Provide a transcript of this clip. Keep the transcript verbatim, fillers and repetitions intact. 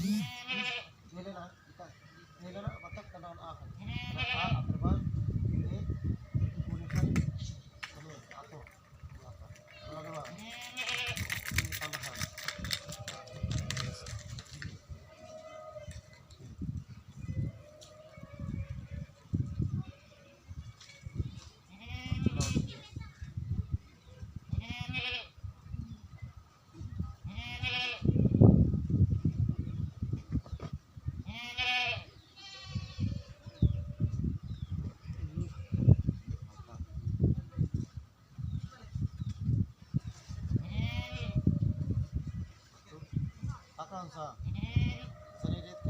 Helena, kita, Helena, batak kenal aku. Kenapa? Apa, Bang? Ini, ini kan, kamu, aku. Kenapa, Bang? Ini tambahan. Akan sa. Seri det